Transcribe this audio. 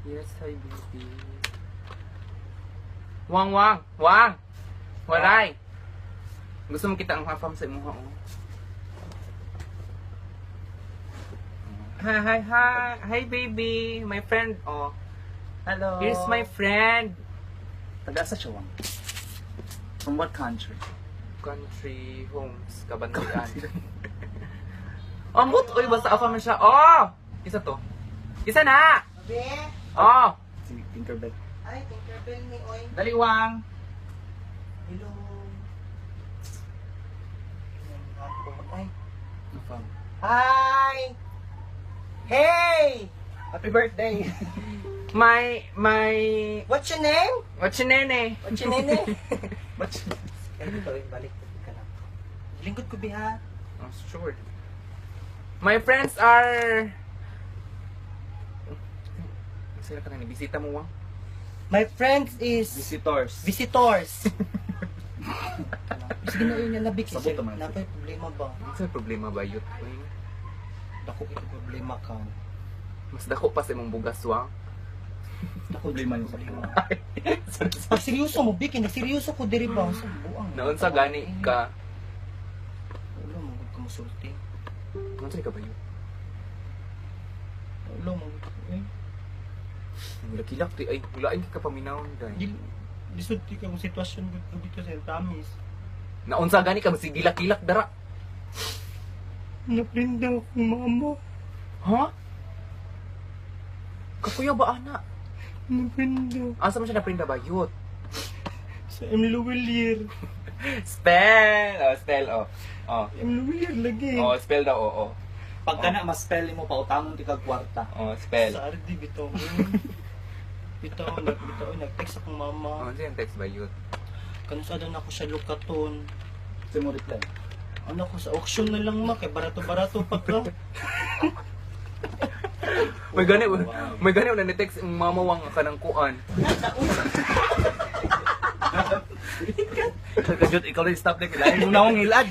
Yes, hi baby. Wang wang, wang. Walay. Gusto mo kita ang hafam sa imuha oh. Hi, hi, hi. Hi, baby. My friend. Oh, Hello. here's my friend. Taga-asa siya, Wang? From what country? Country Homes, Kabantayan. Amot, oy, basta ako man siya. Oh! Isa to. Isa na! Be? Oh! Si Tinkerbell. Ay, Tinkerbell ni Oy. Dali, Wang! Hello. Ay. Afam. Hi! Hey! Happy birthday! My, What's your name? What's your name eh? What's your name eh? But, Kaya dito, balik ka lang. Lingkod ko biha. Oh, sure. My friends are. Sila ka na, bisita mo, Wang. My friends is visitors. Visitors. Sige na yun, nabik. Sabot naman. Napay problema ba? Ano sa problema ba, yut? Uy, Dako ito problema ka. mas dako pa sa imong bugas, Wang. Dako Problema niyo sa problema. Sorry, sorry. Pag seryoso mo, Vicky, nagseryoso ko diri ba? Sa buang. Naon sa gani ka? Wala mo gud ka musulti. Naon sa ka ba yun? Wala mo gud eh. Mulakilak, di ay, lain ka paminaw, day. Dili lisod ti ka kung sitwasyon gud ko dito sa promise. Naunsa gani ka masigilak-kilak dara. Naprinda akong mama. Ha? Kakuya ba ana? Naprinda Asa man siya naprinda ba yut? sa M. Luwilier. Spell! Oh, spell oh. Oh. M. Luwilier lagi. Oh, spell daw oh, oh. Pagka na ma-spell mo, pautangon ti kag kwarta. Oh, spell. Sa RD bitaw. Bitaw nag bitaw nag-text akong mama. Oh, yung text ba yut? Kanus na ako siya lukaton. Sa mo reply. Ano ko sa auction na lang ma kay barato-barato pa ka. May gani na ni-text ang mama wang ka ng kuan. Kajut, ikaw rin stop like. Lain mo na akong hilad.